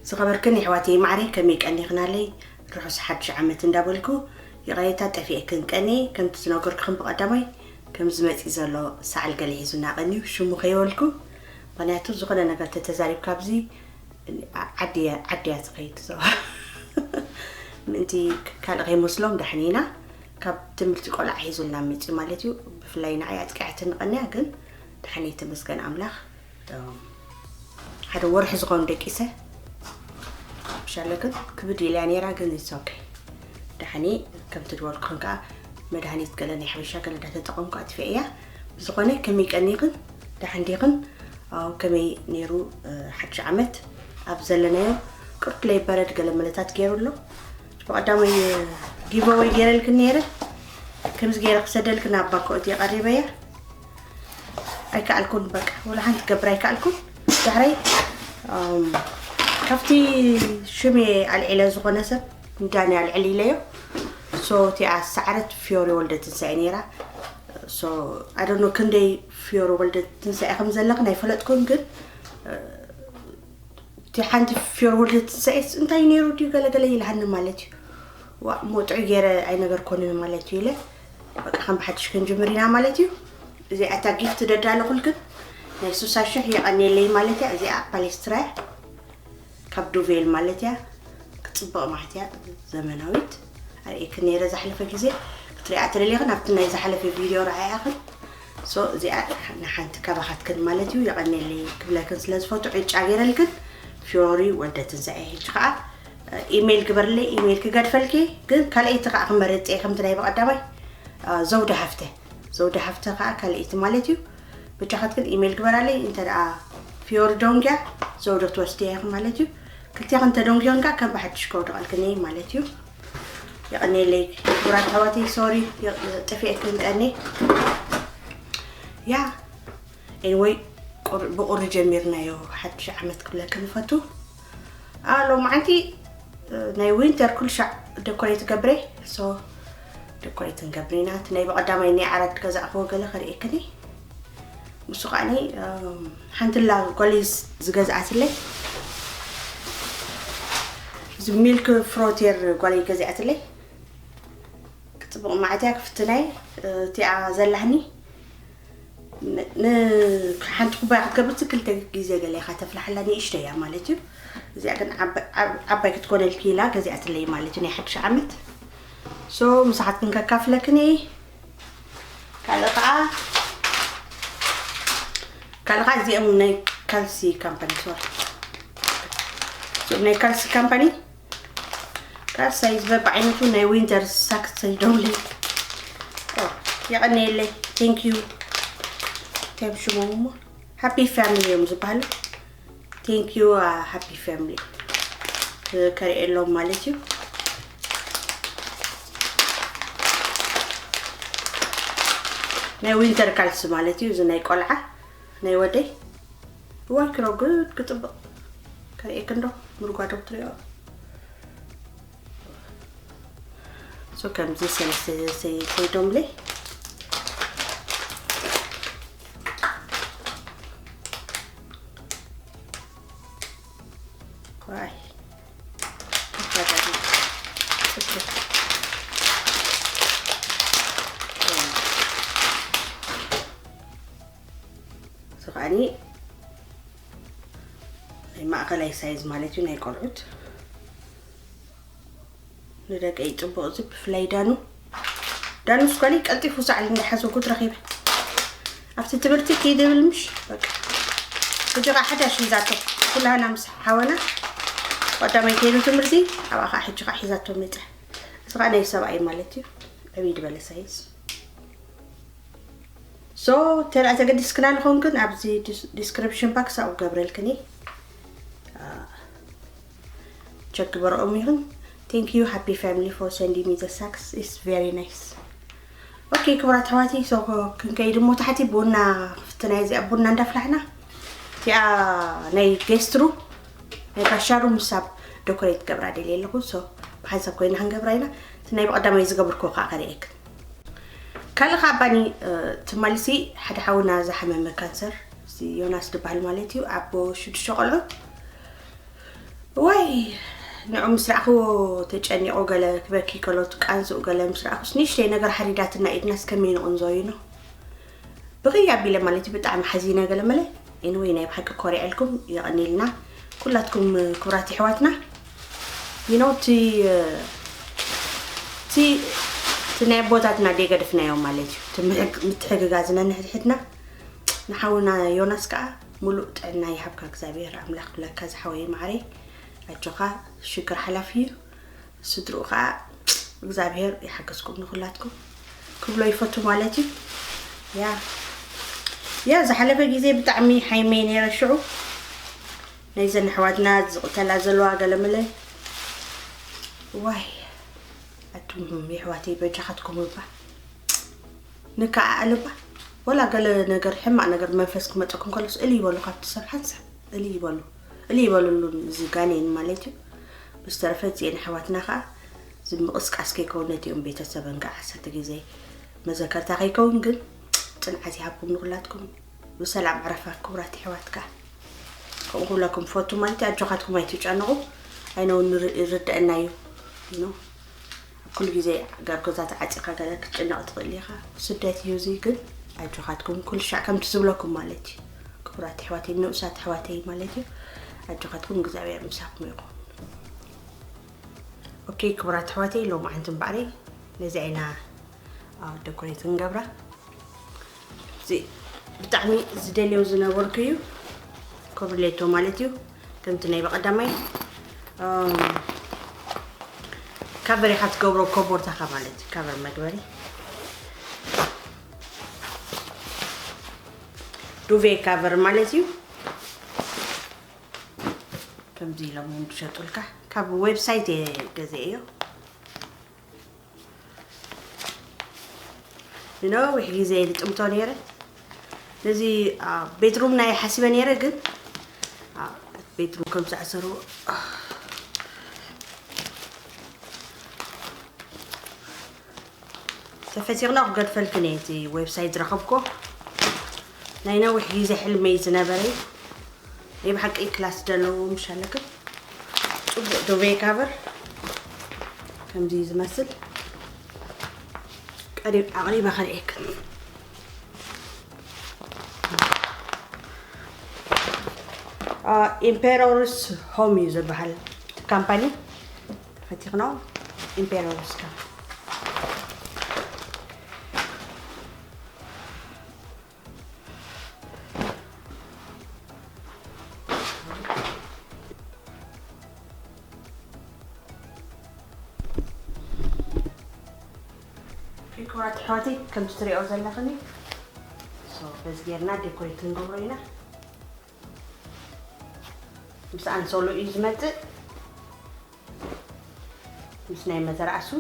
ዝኸበርክን የሕዋተይ ማዕረይ፣ ከመይ ቀኒኽናለይ? ርሑስ ሓድሽ ዓመት እንዳበልኩ፣ ይቕሬታ ጠፊኤክን ቀኒ። ከምቲ ዝነገርኩኽን ብቐዳማይ፣ ከም ዝመጺ ዘሎ ሰዓል ገለ ሒዙና ቀንዩ፣ ሽሙ ከይበልኩ። ምኽንያቱ ዝኾነ ነገር ተተዛሪብካ ኣብዚ ዓዲ እያ፣ ዓዲ እያ ዝኸይድ ዞባ። ምእንቲ ካልእ ከይመስሎም ዳሕኒና ካብ ትምህርቲ ቆልዓ ሒዙልና መጺኡ ማለት እዩ። ብፍላይ ንዓይ ኣጥቂዓትኒ ቀንያ፣ ግን ዳሕኒ ተመስገን ኣምላኽ። ሓደ ወርሒ ዝኾኑ ደቂሰ። ብሻለ ግን ክብድ ኢልያ ነይራ፣ ግን it's okay። ዳሕኒ ከምቲ ዝበልኩኽን ከዓ መድሃኒት ገለ ናይ ሓበሻ ገለ እንዳተጠቐምኩ ኣጥፊኤያ። ብዝኾነ ከመይ ቀኒኽን? ዳሕን ዲኽን? ኣው ከመይ ነይሩ፣ እ፣ ሓድሽ ዓመት? ኣብ ዘለናዮ ቁርጥ ለይ በረድ ገለ መለታት ገይሩ ኣሎ። ብቐዳማይ ጊቨወይ ገይረልክን ነይረ። ከምዚ ገይረ ክሰደልክን ኣብ ባኮ እቲ ቀሪበያ። ኣይከኣልኩን፣ በቃ፣ ወላ ሓንቲ ክገብር ኣይከኣልኩን። ዳሕረይ፣ እም፣ ካብቲ ሽሜ ኣልዒለ ዝኾነ ሰብ ንዳኒ ኣልዕል ኢለዮ። ሶ፣ እቲኣ ሰዓረት ፊዮሪ ወልደ ትንሳኤ ነይራ። ሶ፣ I don't know ክንደይ ፊዮሪ ወልደ ትንሳኤ ከም ዘለኽን ኣይፈለጥኩን፣ ግን፣ እ፣ እቲ ሓንቲ ፊዮሪ ወልደ ትንሳኤስ እንታይ ነይሩ ድዩ ገለገለ ኢልሃኒ ማለት እዩ። ዋ፣ ሞጥዑ ገይረ ኣይነገርኮንን ማለት እዩ ኢለ፣ በቃ፣ ከም ብሓድሽ ክንጅምር ኢና ማለት እዩ። እዚኣ እታ ጊፍት ደዳለኹልክን ናይ ሱሳ ሽሕ የቐንየለይ ማለት እያ። እዚኣ ፓሌስትራ እያ። ካብ ዱቬል ማለት እያ። ክጽብቕ ማለት እያ። ዘመናዊት። ኣርእየክን ነይረ ዝሓለፈ ግዜ። ክትሪኣ ተደሊኽን ኣብቲ ናይ ዝሓለፈ ቪድዮ ረኣያኽን። ሶ፣ እዚኣ ንሓንቲ ካባኻትክን ማለት እዩ። የቐንየለይ ክብለክን ስለ ዝፈቱ ዕጫ ገይረልክን። ፊዮሪ ወልደ ትንሳኤ። ሕጂ ኸዓ ኢሜይል ግበርለይ፣ ኢሜይል ክገድፈልኪ። ግን ካልኣይቲ ኸዓ ክመርጽ እየ፣ ከምቲ ናይ ብቐዳማይ፣ አ፣ ዘውዲ ሃፍተ። ዘውዲ ሃፍተ ኸዓ ካልኣይቲ ማለት እዩ። ብቻኻትክን ኢሜይል ግበራለይ፣ እንተ ደኣ ፊዮሪ ዶንግያ ዘውዲ ክትወስድያ ኢኹም ማለት እዩ። ክልቲኣኽን ተደንጉዮን ከኣ ከም ብሓድሽ ከውድቐልክን እየ ማለት እዩ። የቐንየለይ ክቡራት ኣሕዋተይ፣ ሶሪ፣ የ-፣ ጠፊኤክን ቀኒ። ያ፣ ኤኒወይ፣ ቁር-፣ ብቁሪ ጀሚርናዮ ሓድሽ ዓመት ክብለክን እፈቱ። ኣ፣ ሎማዓንቲ፣ እ፣ ናይ ዊንተር ኩሉ ሻዕ ደኮሬት ገብረ። ሶ፣ ደኮሬት ንገብር ኢና። እቲ ናይ ብቐዳማይ ናይ ዓራት ዝገዛእክዎ ገለ ከርእየክን እየ። ንሱ ከዓኒ፣ እም፣ ሓንቲ ላ ጓለይ ዝ-፣ ዝገዝኣትለይ። እዚ ሚልክ ፍሮቴር ጓለይ ገዚኣትለይ። ክጽብቕ መዓት እያ ክፍትናይ፣ እ፣ እቲኣ ዘላህኒ። ን-፣ ን-፣ ሓንቲ ኩባያ ክትገብር ክልተ ግዜ ገለ ኢኻ ተፍልሓላ፣ ንእሽተይ እያ ማለት እዩ። እዚኣ ግን ዓባ-፣ ዓብ-፣ ዓባይ ክትኮነልኪ ኢላ ገዚኣትለይ ማለት እዩ ናይ ሓድሽ ዓመት። ሶ፣ ምሳኻትክን ከካፍለክን እየ። ካልእ ኸዓ፣ ካልእ ኸዓ እዚኦም ናይ ካልሲ ካምፓኒ፣ ሶሪ። እዚኦም ናይ ካልሲ ካምፓኒ፣ ካልሲ ሳይዝ በብዓይነቱ ናይ ዊንተር ሳክስ ሰይዶምሊ። ኦ፣ የቐንየለይ። ቴንክ ዩ። እንታይ ሽሞም እሞ? ሃፒ ፋሚሊ እዮም ዝበሃሉ። ቴንክ ዩ፣ አ፣ ሃፒ ፋሚሊ። እ፣ ከርእየሎም ማለት እዩ። ናይ ዊንተር ካልሲ ማለት እዩ። እዚ ናይ ቆልዓ፣ ናይ ወደይ። እዋይ፣ ክረጉድ ክጥብቕ። ከርእየክ እንዶ፣ ምርጓዶ ክትሪኦ። ሶ፣ ከምዚ ሰለስተ ሰይ-፣ ሰይዶምለይ። ዋይ። እዚ ከዓኒ ናይ ማእኸላይ ሳይዝ ማለት እዩ፣ ናይ ቆልዑት። ንደቀይ ጽቡቕ፣ እዚ ብፍላይ ዳኑ። ዳኑ ስኳሊ ቀልጢፉ ሳዕል እንዳሓዘጉ ትረኺበ። ኣብቲ ትምህርቲ ከይደ ብል ምሽ፣ በቃ። ሕጂ ኸዓ ሓዳሽ ሒዛቶ። ኩላህና ምስ ሓወና ቀዳማይ ከይዱ ትምህርቲ፣ ኣብኣ ኸዓ ሕጂ ኸዓ ሒዛቶ መጸ። እዚ ኸዓ ናይ ሰብኣይ ማለት እዩ። ዕብይ ዝበለ ሳይዝ። ሶ፣ ተላ ተገዲስክና ንኾንክን ኣብዚ ዲስ-፣ ዲስክሪፕሽን ባክስ ኣብኡ ገብረልክኒ። አ፣ ቸክ ግበረኦም ይኹን። Thank you, Happy Family, for sending me the socks. It's very nice. ኦኬ፣ ክቡራት ኣሕዋተይ፣ ሶ፣ ክንከይድ እሞ ታሕቲ ቡና ክፍትና እዚኣ ቡና እንዳፍላሕና። እቲኣ ናይ ጌስትሩ፣ ናይ ባሻሩ ምሳብ ደኮሬት ገብራ ደልየ ኣለኹ። ሶ፣ ብሓንሳብ ኮይና ክንገብራ ኢና። እቲ ናይ ብቐዳማይ ዝገበርክዎ ከዓ ከርእየክን። ካልእ ኸዓ ባኒ፣ እ፣ ትማልሲ ሓደ ሓውና ዝሓመመ ካንሰር፣ እዚ ዮናስ ዝበሃል ማለት እዩ፣ ኣቦ ሽዱሽተ ቆልዑ። ወይ ንዑ ምስ ረኣኽዎ ተጨኒቑ፣ ገለ ክበኪ ከሎ ቃንዝኡ ገለ ምስ ረኣኹስ፣ ንእሽተይ ነገር ሓዲዳትና ኢድናስ ከመይ ንቕንዞ እዩ ነው። ብኽይ ኣቢለ ማለት እዩ፣ ብጣዕሚ ሓዚነ ገለ መለ። Anyway፣ ናይ ብሓቂ ኮሪዐልኩም፣ የቐኒልና ኩላትኩም ክቡራት ኣሕዋትና። You know፣ እቲ፣ እቲ፣ እቲ ናይ ኣቦታትና ደይገድፍናዮ ማለት እዩ። እቲ ምሕግ-፣ ምትሕግጋዝ ነንሕድሕድና። ንሓውና ዮናስ ከዓ ሙሉእ ጥዕና ይሃብካ እግዚኣብሔር ኣምላኽ፣ ብላካ ዝሓወየ ማዕረይ። ኣጆኻ፣ ሽግር ሓላፊ እዩ። ስድርኡ ከዓ እግዚኣብሔር ይሓግዝኩም ንኹላትኩም ክብሎ ይፈቱ ማለት እዩ። ያ፣ ያ፣ ዝሓለፈ ግዜ ብጣዕሚ ሓይመይ ነይረ ሽዑ። ናይዘን ኣሕዋትና ዝቕተላ ዘለዋ ገለመለ። ዋይ፣ ኣቱም የሕዋተይ በጃኻትኩም እባ ንከዓል እባ። ወላ ገለ ነገር፣ ሕማቕ ነገር መንፈስ ክመፀኩም ከሎስ እልይ ይበሉ፣ ካብቲ ሰብ ሓንሳብ እልይ ይበሉ። እልይ ይበሉሉ፣ እዚ ጋኔን ማለት እዩ። ብዝተረፈ እዚኤን ኣሕዋትና ከዓ እዚ ምቕስቃስ ከይከውን፣ ነቲኦም ቤተሰበን ከዓ ዓሰርተ ግዜ መዘከርታ ከይከውን፣ ግን ፅንዓት ይሃብኩም ንኹላትኩም። ብሰላም ዕረፋ ክቡራት ኣሕዋት ከዓ። ከምኡ ክብለኩም ፈቱ ማለት እዩ። ኣጆኻትኩም ኣይትጨነቑ። ኣይነው ንር-፣ ይርደአና እዩ። You know፣ ኣብ ኩሉ ግዜ ኣብ ገዛ ተዓፂኻ ገለ ክትጭነቕ ትኽእል ኢኻ። ስደት እዩ እዚ፣ ግን ኣጆኻትኩም ኩሉ ሻዕ ከምቲ ዝብለኩም ማለት እዩ። ክቡራት ኣሕዋተይ፣ ንኡሳት ኣሕዋተይ ማለት እዩ። ኣጆኻትኩም፣ እግዚኣብሔር ምሳኹም ይኹን። ኦኬ፣ ክቡራት ኣሕዋተይ፣ ሎማዓንቲ እምበኣረይ ነዚ ኢና፣ አ፣ ደኮሬት ንገብራ። እዚ ብጣዕሚ ዝደልዮ ዝነበርኩ እዩ፣ ኮብርሌቶ ማለት እዩ። ከምቲ ናይ በቐዳማይ፣ እም፣ ካቨር ኢኻ ትገብሮ ኮቦርታኻ ማለት እዩ፣ ካቨር መግበሪ ዱቬ ካቨር ማለት እዩ። ከምዚ ኢሎም እዮም ዝሸጡልካ። ካብ ዌብሳይት እየ ገዚኤዮ። ንነዊሕ ግዜ ይጥምቶ ነይረ። ነዚ፣ አ፣ ቤድሩም ናይ ሓሲበ ነይረ፣ ግን፣ አ፣ ቤድሩም ከም ዝኣሰሩ፣ አ፣ ተፈቲኽና ክገድፈልክን እየ እቲ ዌብሳይት ዝረኸብኩ። ናይ ነዊሕ ግዜ ሕልመይ ዝነበረ ናይ ብሓቂ ክላስ ዘለዎ ምሽ ኣለክን ጽቡቕ ዱቬ ካቨር ከምዚ ዝመስል ቀሪብ ኣቕሪበ ከርእየክን። አ፣ ኢምፔረርስ ሆም እዩ ዝበሃል እቲ ካምፓኒ። ፈቲኽኖ ኢምፔረርስ ካምፓኒ። ክቡራት ኣሕዋተይ፣ ከምቲ ትሪኦ ዘለኽኒ፣ ሶ፣ በዚ ጌርና ዴኮሬት ክንገብሮ ኢና። ምስ ኣንሶሎ እዩ ዝመጽእ፣ ምስ ናይ መተርኣሱ።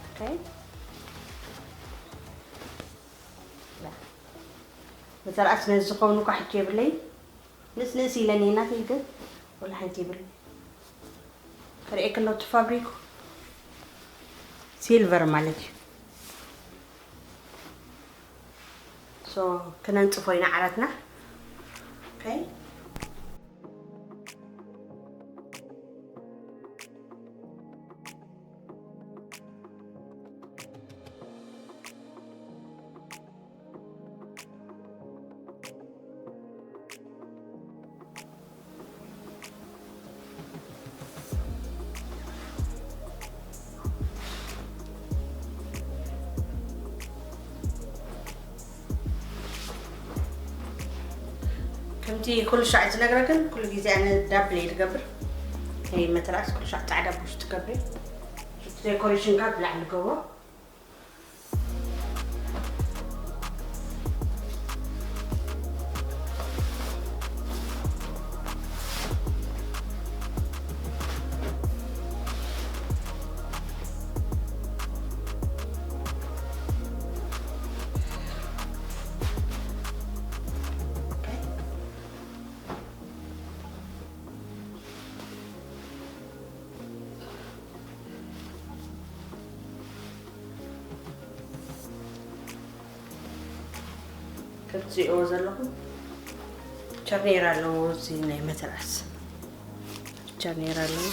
ኦኬ። መተርኣስ ነዚ ዝኸውን እኳ ሕጂ የብለይ። ንስ ንስ ኢለኒ ናተይ ግን ወላ ሓንቲ የብለይ። ከርእየክን እቲ ፋብሪኩ ሲልቨር ማለት እዩ። ሶ ክነንጽፎ ኢና ዓራትና። ኦኬ። ከምቲ ኩሉ ሻዕ ዝነግረክን ኩሉ ግዜ ኣነ ዳብል እየ ዝገብር። ናይ መትራስ ኩሉ ሻዕ ጻዕዳ ቡሽ ትገብሪ። ዴኮሬሽን ጋር ብላዕሊ ገብሮ። ከምትሪእዎ ዘለኹም ቻ ቻርኔራ ኣለዎ፣ እዚ ናይ መተርኣስ ቻርኔራ ኣለዎ።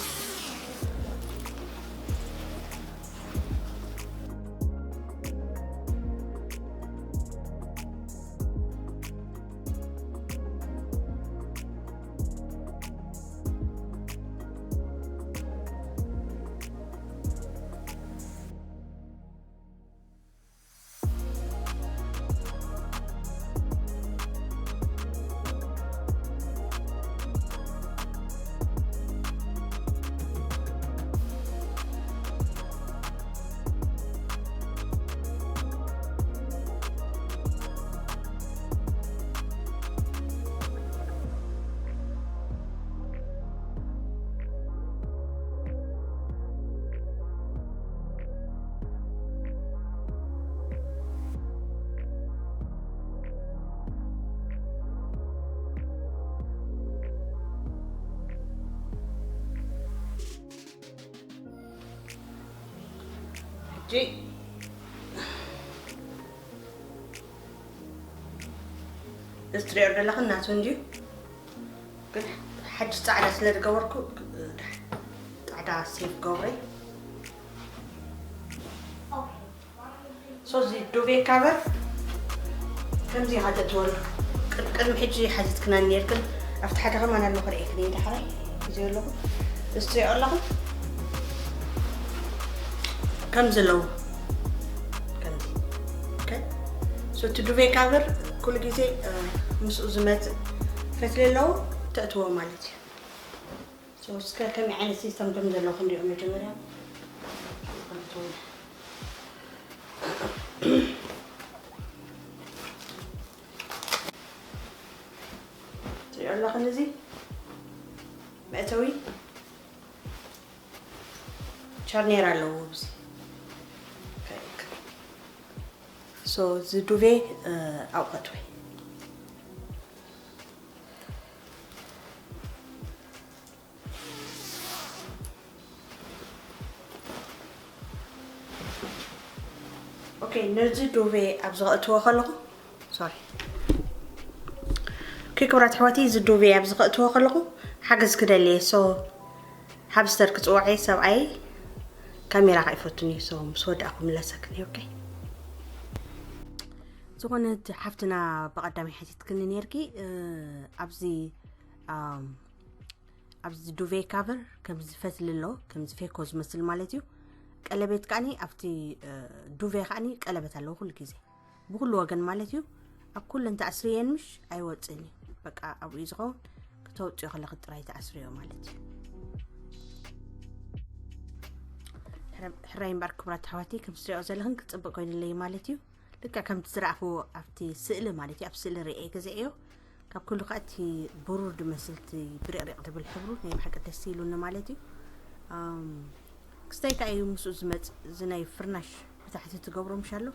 ሕጂ እዚ ትሪኦ ዘለኽን ናቱ እንድዩ፣ ግን ሓድሽ ጻዕዳ ስለ ዝገበርኩ ጻዕዳ ሴፍ ገብረ። ሶ እዚ ዱቬ ካቨር ከምዚ ኢኻ ተእትወሉ። ቅድ- ቅድሚ ሕጂ ሓቲትክና ነርክን ኣብቲ ሓደ ከማን ኣሎ ክርእየክን እየ። ዳሕራይ እዚ ኣለኹ፣ እዚ ትሪኦ ኣለኹ። ከምዚ ኣለዉ፣ ከምዚ። ኦኬ። ሶ እቲ ዱቬ ካቨር ኩሉ ግዜ፣ እ፣ ምስኡ ዝመጽእ ፈትሊ ኣለዉ፣ ተእትዎ ማለት እዩ። ሶ እስከ ከመይ ዓይነት ሲስተም ከም ዘለኹ ክንሪኦ መጀመርያ። ትሪኦ ኣለኽን፣ እዚ መእተዊ ቻርኔር ኣለዎ። እዚ ሶ እዚ ዱቬ፣ እ፣ ኣውቀት ወይ ኦኬ፣ ነዚ ዱቬ ኣብ ዘእትዎ ከለኹ፣ ሶሪ። ኦኬ፣ ክቡራት ኣሕዋተይ፣ እዚ ዱቬ ኣብ ዘእትዎ ከለኹ ሓገዝ ክደሊ እየ። ሶ፣ ሃምስተር ክጽውዕ እየ፣ ሰብኣይ ካሜራ ከይፈቱኒ፣ ሶ፣ ምስ ወዳእኩ ምለሰክን እየ። ኦኬ። ዝኾነት ሓፍትና ብቐዳማይ ሓቲትክኒ ነርኪ፣ እ፣ ኣብዚ፣ ኣም፣ ኣብዚ ዱቬ ካቨር ከምዚ ፈትሊ ኣሎ፣ ከምዚ ፌኮ ዝመስል ማለት እዩ። ቀለቤት ከኣኒ ኣብቲ፣ እ፣ ዱቬ ከኣኒ ቀለበት ኣለዎ ኩሉ ግዜ። ብኩሉ ወገን ማለት እዩ። ኣብ ኩለን ተኣስርየን ምሽ ኣይወጽእን እዩ። በቃ ኣብኡ እዩ ዝኸውን። ክተውጽኦ ከለኺ ጥራይ ተኣስርዮ ማለት እዩ። ሕረ-፣ ሕራይ እምበኣር ክቡራት ኣሕዋተይ፣ ከም ትሪኦ ዘለኽን ክጽብቕ ኮይኑለይ ማለት እዩ። ልክዕ ከምቲ ዝረኣኽዎ ኣብቲ ስእሊ ማለት እዩ፣ ኣብ ስእሊ ርእየ ገዚኤዮ። ካብ ኩሉ ከኣ እቲ ብሩር ዝመስል እቲ ብርቕሪቕ ዝብል ሕብሩ ናይ ብሓቂ ደስ ኢሉኒ ማለት እዩ። ኣም፣ ክስታይ ከኣ እዩ ምስኡ ዝመጽእ፣ እዚ ናይ ፍርናሽ ብታሕቲ ትገብሮ ምሽ ኣሎ።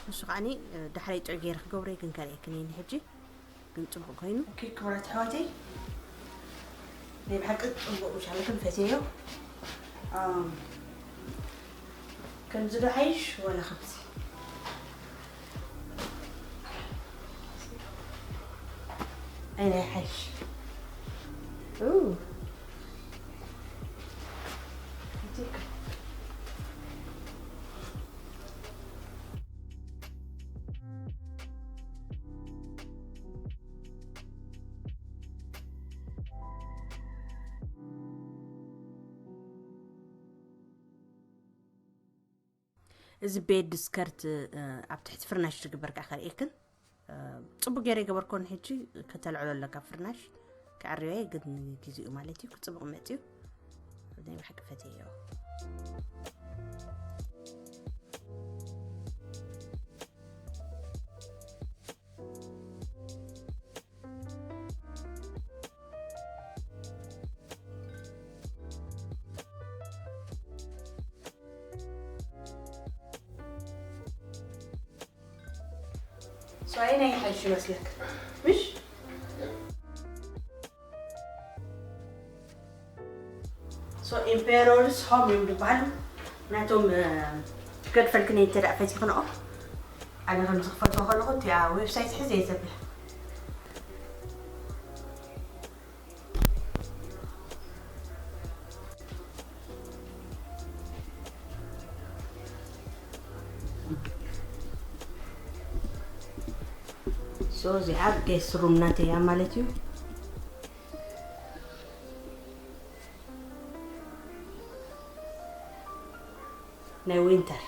ንሱ ከኣኒ፣ እ፣ ዳሕራይ ጥዑይ ገይረ ክገብሮ እየ፣ ግን ከርእየክን እየ ንሕጂ። ግን ጽቡቕ ኮይኑ። ኦኬ፣ ክቡራት ኣሕዋተይ፣ ናይ ብሓቂ ጽቡቕ ምሽ ኣሎ፣ ግን ፈትየዮ። ኣም፣ ከምዚ ዶ ሓይሽ ወላ ከምዚ? ኣይ ናይ ሓይሽ። ኡ። እዚ ቤድ ስከርት፣ እ፣ ኣብ ትሕቲ ፍርናሽ ዝግበር ከኣ ከርእየክን። እ፣ ጽቡቅ ገይረ ይገበርኮ ንሕጂ ከተልዕሎ ኣለካ ፍርናሽ። ክዕርዮ እየ ግን ግዜኡ ማለት እዩ፣ ክጽቡቅ መጽዩ። ናይ ብሓቂ ፈትየዮ። ሶ ኣየናይ ይሓይሽ ይመስለክ? ምሽ? ሶ ኢምፔረርስ ሆም እዮም ዝበሃሉ። ናቶም፣ እ፣ ክገድፈልክን እንተ ደኣ ፈቲኽንኦ፣ ኣነ ከም ዝኽፈትዎ ከለኹ እቲኣ ዌብሳይት ሕዘ እየ ዘብላ። So እዚኣ guest room ናተይ እያ ማለት እዩ። ናይ winter።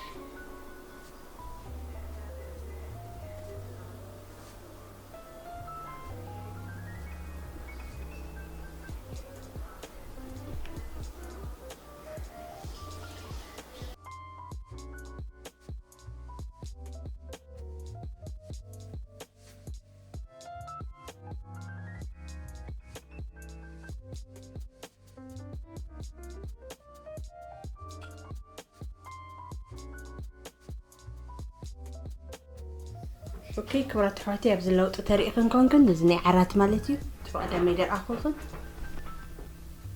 ኦኬ ክብራት ኣሕዋተይ፣ ኣብዚ ለውጢ ተሪእኽን ኮንክን፣ እዚ ናይ ዓራት ማለት እዩ። እቲ ብቐዳማይ ደርኣኹኽን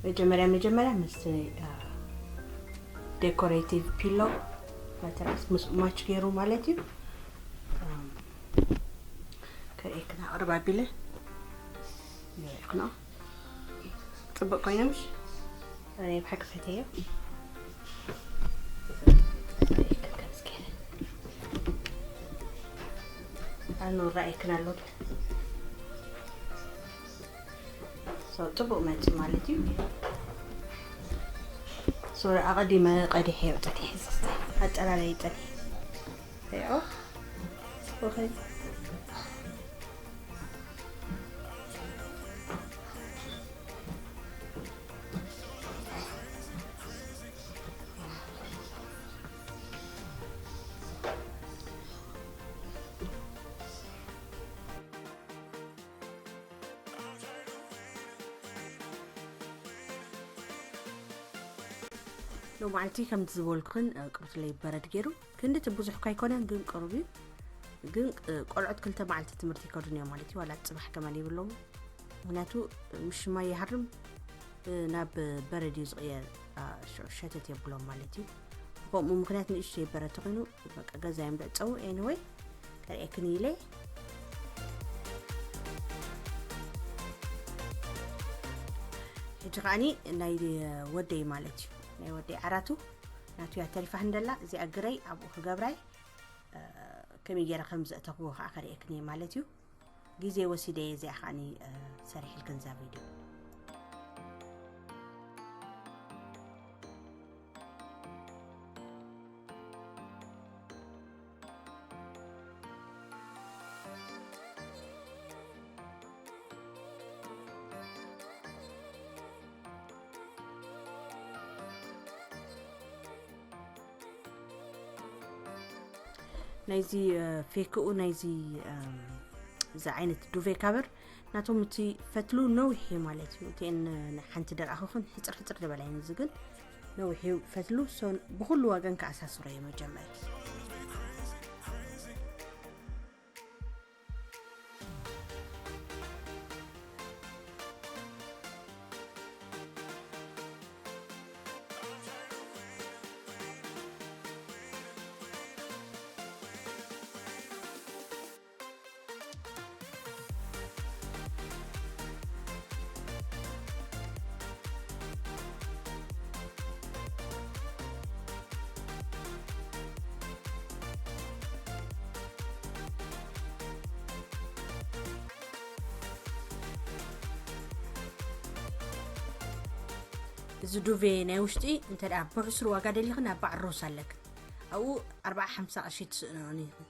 መጀመርያ መጀመርያ ምስ decorative pillow መትራስ ምስ ማች ገይሩ ማለት እዩ። ከርእየክና ቅርብ ኣቢለ ይረእክና። ጽቡቅ ኮይኑ ምሽ? ኣነ ብሓቂ ፈትየዮ። ኣኑ ራእይክን ኣሎ። So ጽቡቅ መጽ ማለት እዩ። So ኣቐዲመ ቀዲሐ የውጠት ይሕዝስተ ኣጠላለይ ጠኒ ሪኦ ጽቡቅ። ሎማዓንቲ ከምቲ ዝበልኩኽን ቅሩትለይ በረድ ገይሩ ክንዲ እቲ ብዙሕ ካይኮነን ግን ቅሩብ እዩ። ግን ቆልዑት ክልተ መዓልቲ ትምህርቲ ይከዱን እዮም ማለት እዩ። ዋላ ጽባሕ ከማን ይብሎም ምክንያቱ ምሽ ማይ ይሃርም ናብ በረድ እዩ ዝቕየር። ሸተት የብሎም ማለት እዩ። ከምኡ ምክንያት ንእሽተይ በረድ ተኮይኑ በቃ ገዛ እዮም ደዕፀው። Anyway ከርእየክን ኢለ ሕጂ ከዓኒ ናይ ወደይ ማለት እዩ ናይ ወደይ ዓራቱ ናቱያ ተሪፋ ህንደላ እዚኣ ግረይ ኣብኡ ክገብራይ ከመይ ገይረ ከም ዘእተኽዎ ከዓ ከርእየክን እየ ማለት እዩ። ግዜ ወሲደ እየ እዚኣ ከዓኒ ሰሪሕልክን እዛ ቪድዮ። ናይዚ ፌክኡ ናይዚ እዚ ዓይነት ዱቬ ካቨር ናቶም እቲ ፈትሉ ነዊሕ እዩ ማለት እዩ። እቲአን ሓንቲ ደርኣኹኽን ሕፅር ሕፅር ዝበላ እየን። እዚ ግን ነዊሕ እዩ ፈትሉ። ሶን ብኩሉ ወገን ከኣሳስሮ እየ መጀመሪ። እዚ ዱቬ ናይ ውሽጢ እንተ ደኣ ብዕስሩ ዋጋ ደሊኽን ኣብ በዓል ሮስ ኣለክን ኣብኡ ኣርብዓ ሓምሳ ቅርሺ ትስእንኦን ኢኽን።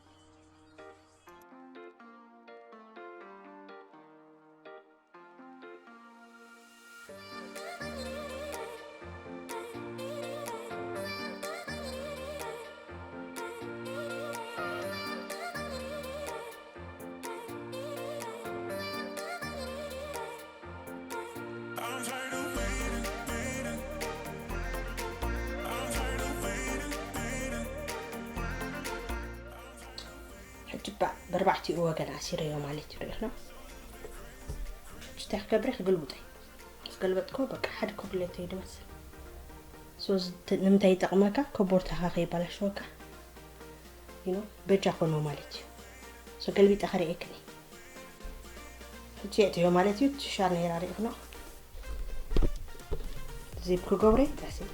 ሕጂ ባ ብርባዕቲኡ ወገን ኣሲረዮ ማለት እዩ። ርኢኽና ሽታ ክገብረ ክግልብጠይ ዝገልበጥኮ በቃ ሓደ ኮብሌተይ ድመስል። So ንምንታይ ይጠቕመካ? ከቦርታኻ ከይባላሸወካ you know በጃ ኮኖ ማለት እዩ። So ገልቢጠ ከርእየክኒ ሕጂ የእትዮ ማለት እዩ። ትሻር ነይራ ርኢኽና ዚፕ ክገብረ ይጠስል።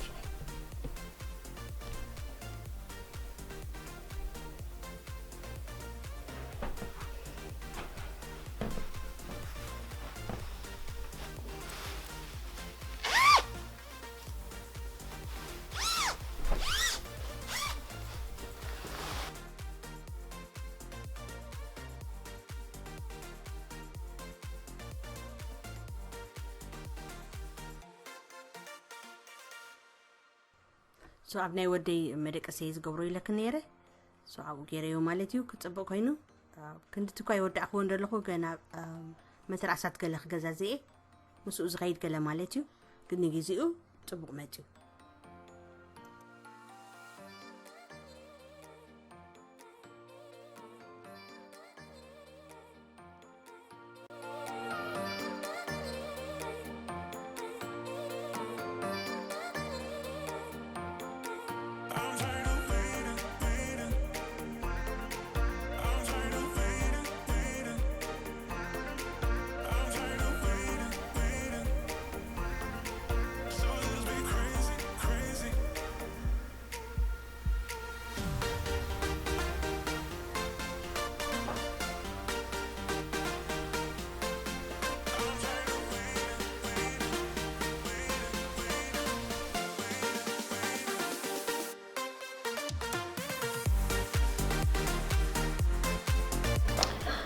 So ኣብ ናይ ወደይ መደቀሰይ ዝገብሮ ኢለክ ነይረ። So ኣብኡ ገይረዮ ማለት እዩ፣ ክጽብቕ ኮይኑ። ኣብ ክንድቲ እኳ ይወዳእክዎ እንደለኹ፣ ገና፣ ኣም፣ መተርኣሳት ገለ ክገዛዝእ እየ። ምስኡ ዝኸይድ ገለ ማለት እዩ። ግን ንግዜኡ ጽቡቕ መጽዩ።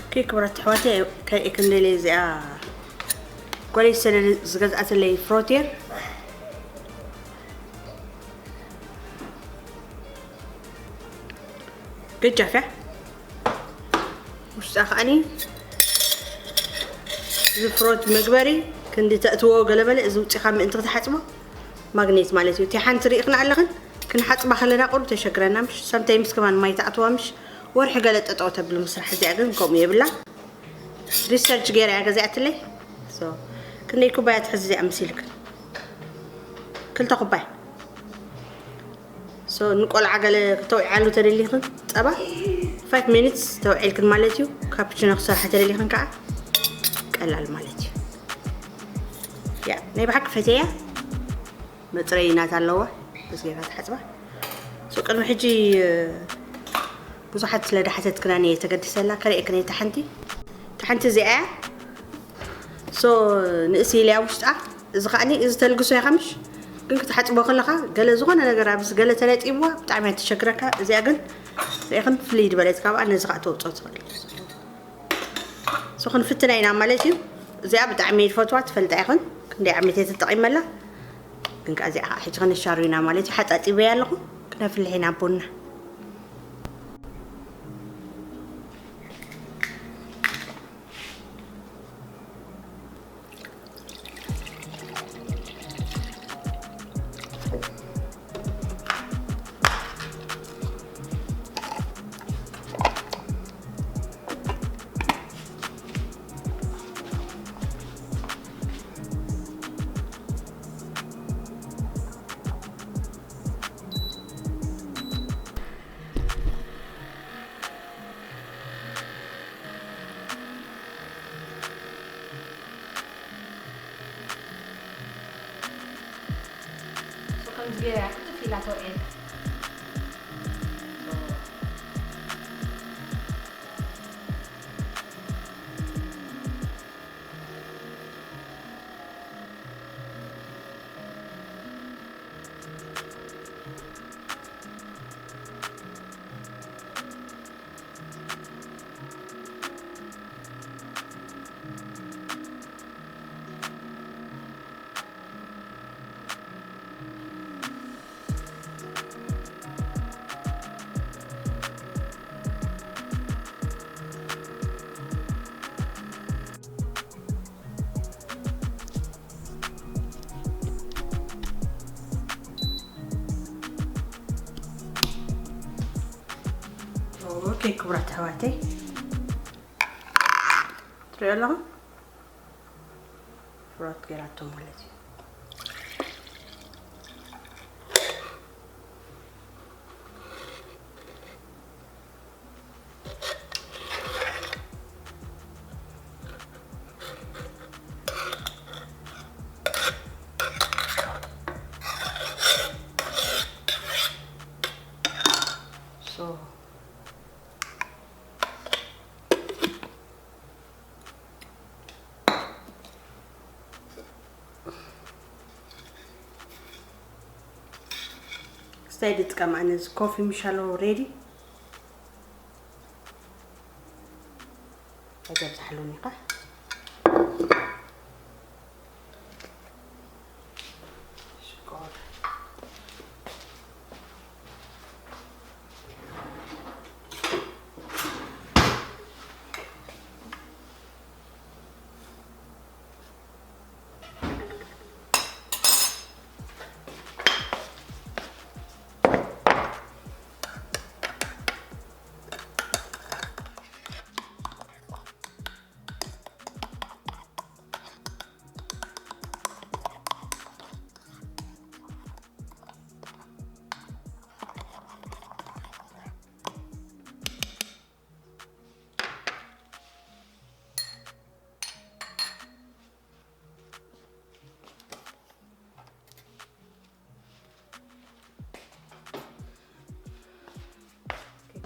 ኦኬ፣ ክቡራት ኣሕዋተይ፣ ከ-፣ ክንደይ እዚኣ ጓለይ ዝገዝኣትለይ ፍሮቲየር ገጃፍ እያ። ውሽጣ ከዓኒ እዚ ፍሮት መግበሪ ክንዲ ተእትዎ ገለበለ፣ እዚ ውፂኻ ምእንቲ ክትሓፅቦ ማግኔት ማለት እዩ። እቲ ሓንቲ ርኢኽና ኣለኽን፣ ክንሓፅባ ከለና ቁሩብ ተሸግረና ምሽ። ሰምታይምስ ከማን ማይ ተኣትዋ ምሽ፣ ወርሒ ገለ ጠጠው ተብል ምስራሕ። እዚኣ ግን ከምኡ የብላ። ሪሰርች ገይራ እያ ገዚኣትለይ። So፣ ክንደይ ኩባያ ትሕዝ እዚኣ መሲልክን? ክልተ ኩባያ። So፣ ንቆልዓ ገለ ክተውዕዓሉ ተደሊኽን ጸባ፣ ፋይቭ ሚኒትስ ተውዒልክን ማለት እዩ። ካፕቺኖ ክሰርሓ ተደሊኽን ከዓ ቀላል ማለት እዩ። ያ፣ ናይ ብሓቂ ፈትየያ። መጽረዪ ናት ኣለዋ። በስ ጌራ ትሓጽባ። So፣ ቅድሚ ሕጂ፣ እ፣ ብዙሓት ስለ ዳሓተትክናኒ እየ ተገዲሰላ። ከርእየክን እየ። እታ ሓንቲ፣ እታ ሓንቲ እዚኣ እያ። So፣ ንእሲ ኢለያ ውሽጣ። እዚ ከዓኒ፣ እዚ ተልግሶ እያ ከምሽ። ግን ክትሓጽቦ ከለኻ፣ ገለ ዝኾነ ነገር ኣብዚ ገለ ተለጢብዋ፣ ብጣዕሚ እያ ትሸግረካ። እዚኣ ግን፣ ርኢኽን ፍልይ ዝበለት ካብኣ፣ ነዚ ከዓ ተውፅኦ ትኽእል። So፣ ክንፍትና ኢና ማለት እዩ። እዚኣ ብጣዕሚ እየ ዝፈትዋ፣ ትፈልጣ ኢኽን። ክንደይ ዓመት እየ ተጠቒመላ። ግን ከዓ እዚኣ ከዓ ሕጂ ከነሻሩ ኢና ማለት እዩ። ሓጻጺበያ ኣለኹ። ክነፍልሕ ኢና ቡና። So፣ ከምዚ ገይራ ክትፍ ኢላ ተውዕል። ኦኬ፣ ክቡራት ኣሕዋተይ፣ ትሪኦ ኣለኹም? ፍሮት ገይራቶ ማለት እዩ። So፣ ክስታይ ድጥቀም ኣነ እዚ ኮፊ ምሻሎ ሬዲ። ኣይተብዝሓሉን ኢኻ። ሽኮር።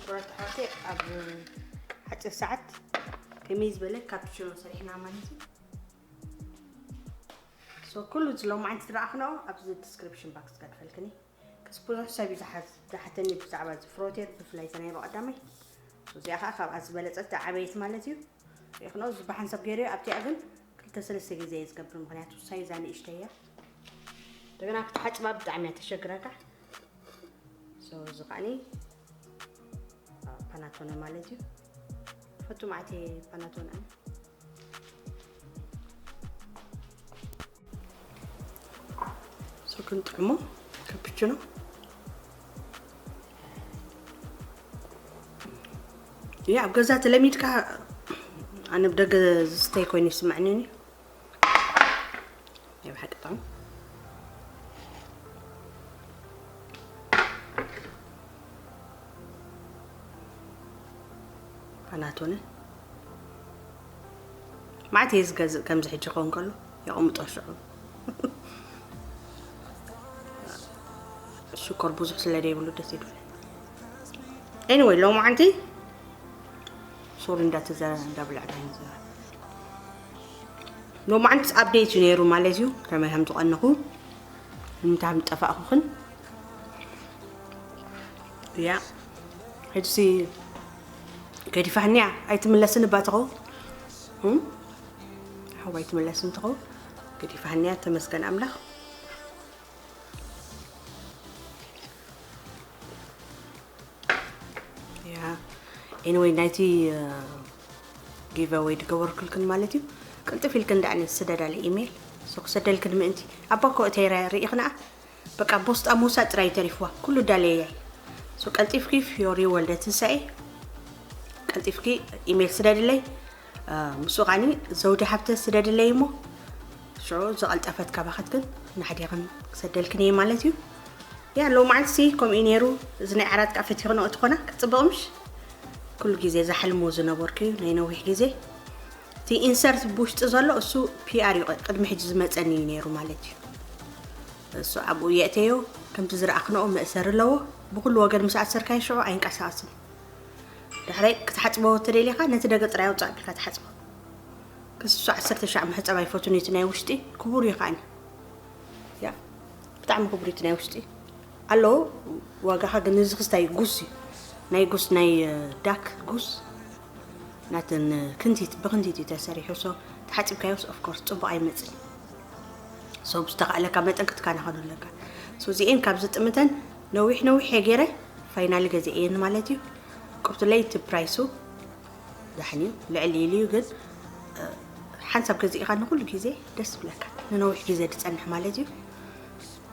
ክቡራት ኣሕዋተይ፣ ኣብ ሓፂር ሰዓት ከመይ ዝበለ ካፕቹኖ ሰሪሕና ማለት እዩ። So ኩሉ እዚ ሎማዓንቲ ዝረኣኽንኦ ኣብዚ ዲስክሪፕሽን ባክስ ከድፈልክኒ። ክስ ብዙሕ ሰብ እዩ ዝሓዝ- ዝሓተኒ ብዛዕባ እዚ ፍሮቴር፣ ብፍላይ እቲ ናይ ብቐዳማይ። So እዚኣ ከዓ ካብኣ ዝበለፀት ዝዓበየት ማለት እዩ። ሪእኽንኦ፣ እዚ ብሓንሳብ ገይረዮ፣ ኣብቲኣ ግን ክልተ ሰለስተ ግዜ እየ ዝገብር፣ ምኽንያቱ ሳይዛ ንእሽተይ እያ። እንደገና ክትሓፅባ ብጣዕሚ እያ ተሸግረካ። So እዚ ከዓኒ ፓናቶነ ማለት እዩ። ፈቱ ማዕቴ ፓናቶነ። So ክንጥዕሞ ካፕቹኖ። ያ ኣብ ገዛ ተለሚድካ፣ ኣነ ብደገ ዝስተይ ኮይኑ ይስምዐኒ። ናይ ብሓቂ ጥዑም ፓናቶነ። ማዕት እየ ዝገዝእ፣ ከምዚ ሕጂ ክኸውን ከሎ የቐምጦ ሽዑ። ሽኮር ብዙሕ ስለ ዘይብሉ ደስ ይብል። Anyway፣ ሎማዓንቲ ሶሪ እንዳተዘ- እንዳብላዕ ዳይን ዘ- ሎማዓንቲ ኣፕዴት እዩ ነይሩ ማለት እዩ። ከመይ ከም ዝቐነኹ፣ እንታይ ከም ዝጠፋእኩኽን። ያ፣ ሕጂ ሲ ገዲፋ ህንያ ኣይትምለስን እባ ትኸውን። እም? ሓው ኣይትምለስን ትኸውን። ገዲፋ ህንያ፣ ተመስገን ኣምላኽ። ያ፣ anyway፣ ናይቲ ጊቨወይ ዝገበርኩልክን ማለት እዩ። ቅልጥፍ ኢልክን ደኣ ስደዳለ ኢሜይል። So ክሰደልክን ምእንቲ። ኣባ ኮ እተይ ረ- ርኢኽንኣ። በቃ ቦስጣ ምውሳድ ጥራይ ተሪፍዋ። ኩሉ ዳለየያይ። So ቀልጢፍኪ ፊዮሪ ወልደ ትንሳኤ፣ ቀልጢፍኪ ኢሜይል ስደድለይ። እ፣ ምስኡ ኸዓኒ ዘውዲ ሃብተ ስደድለይ እሞ፣ ሽዑ ዝቐልጠፈት ካባኻትክን ናሕዲኽን ክሰደልክን እየ ማለት እዩ። ያ፣ ሎማዓንትሲ ከምኡ እዩ ነይሩ። እዚ ናይ ዓራት ከኣ ፈቲኽንኦ ትኾና፣ ክትጽብቕ ምሽ? ኩሉ ግዜ ዝሓልሞ ዝነበርኩ እዩ፣ ናይ ነዊሕ ግዜ። እቲ ኢንሰርት ብውሽጢ ዘሎ፣ እሱ ፒኣር እዩ፣ ቅድሚ ሕጂ ዝመጸኒ እዩ ነይሩ ማለት እዩ። እሱ ኣብኡ የእተዮ፣ ከምቲ ዝረኣኽንኦ መእሰሪ ኣለዎ። ብኹሉ ወገን ምስ ኣሰርካዮ ሽዑ ኣይንቀሳቐስን። ዳሕራይ ክትሓጽቦ ተደሊኻ፣ ነቲ ደገ ጥራይ ኣውጽእ ኣቢልካ ትሓጽቦ። ክስሱ ዓሰርተ ሻዕ ምሕጻብ ኣይፈቱን እዩ፣ እቲ ናይ ውሽጢ ክቡር እዩ ከኣኒ። ያ፣ ብጣዕሚ ክቡር እዩ እቲ ናይ ውሽጢ። ኣሎ ዋጋኻ ግን፣ እዚ ክስታይ ጉስ እዩ። ናይ ጉስ፣ ናይ፣ እ፣ ዳክ ጉስ ናተን ክንቲት፣ ብክንቲት እዩ ተሰሪሑ። So ተሓጺብካዮስ of course ጽቡቕ ኣይመጽን። So ብዝተኻእለካ መጠን ክትከናኸኖ ኣለካ። So እዚኤን ካብ ዝጥምተን ነዊሕ ነዊሕ እየ ገይረ ፋይናሊ ገዚኤን ማለት እዩ። ቅብቱለይ እቲ ፕራይሱ ዳሕን እዩ፣ ልዕል ኢሉ እዩ፣ ግን፣ እ፣ ሓንሳብ ገዚእኻ ንኹሉ ግዜ ደስ ይብለካ፣ ንነዊሕ ግዜ ዝጸንሕ ማለት እዩ።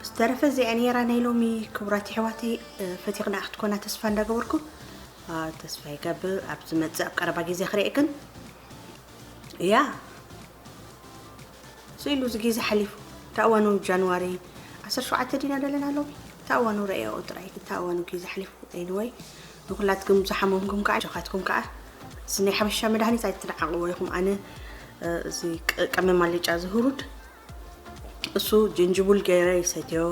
ብዝተረፈ እዚኣ ነይራ ናይ ሎሚ ክቡራት የሕዋተይ፣ እ፣ ፈቲኽና ክትኮና ተስፋ እንዳገበርኩ፣ እ፣ ተስፋ ይገብር ኣብ ዝመጽእ ኣብ ቀረባ ግዜ ክርእየክን። ያ፣ ስኢሉ እዚ ግዜ ሓሊፉ። ተኣዋኑ ጃንዋሪ ዓሰርተ ሸውዓተ ዲና ደለና ሎሚ? ተኣዋኑ ረእየኦ ጥራይ፣ ተኣዋኑ ግዜ ሓሊፉ። Anyway፣ ንኹላትኩም ዝሓመምኩም ከኣ፣ ጆኻትኩም ከኣ፣ እዚ ናይ ሓበሻ መድሃኒት ኣይትነዓቕዎ ኢኹም። ኣነ፣ እ፣ እዚ ቅ-፣ ቀመም ኣልጫ ዝህሩድ፣ እሱ ጅንጅቡል ገይረ ይሰትዮ።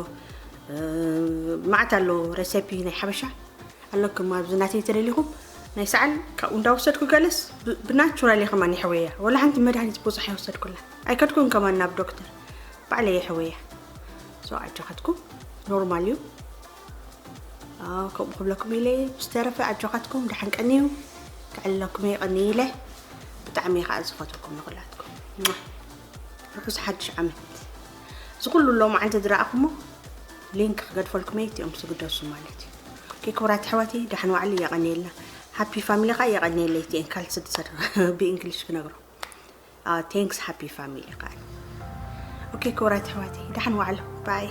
እ፣ መዓት ኣሎ ረሴፒ ናይ ሓበሻ ኣለኩም። ኣብዚ ናተይ ተደሊኹም ናይ ሰዓል ካብኡ እንዳወሰድኩ ገለስ ብ-፣ ብናቹራል እየ ከማን የሕወያ። ወላ ሓንቲ መድሃኒት ብዙሕ ኣይወሰድኩላ። ኣይከድኩን ከማን ናብ ዶክተር። ባዕለይ የሕወያ። So ኣጆኻትኩም፣ ኖርማል እዩ። ኣዎ፣ ከምኡ ክብለኩም ኢለ እየ። ብዝተረፈ ኣጆኻትኩም፣ ደሓን ቀንዩ። ከዕልለኩም እየ፣ ቀንዩ ኢለ። ብጣዕሚ እየ ከዓ ዝፈትወኩም ንኹላትኩም። ርሑስ ሓድሽ ዓመት። እዚ ኩሉ ሎማዓንቲ ዝረኣኹሞ ሊንክ ክገድፈልኩም እየ፣ እቲኦም ዝግደሱ ማለት እዩ። ኦኬ፣ ክቡራት ኣሕዋተይ፣ ደሓን ዋዕሉ፣ የቐንየልና። ሃፒ ፋሚሊ ከዓ የቐንየለይ፣ እቲኤን ካልሲ ዝሰድ-፣ ብእንግሊሽ ክነግሮ። ኣዎ፣ ቴንክስ ሃፒ ፋሚሊ ከዓ። ኦኬ፣ ክቡራት ኣሕዋተይ፣ ደሓን ዋዕሉ። ባይ።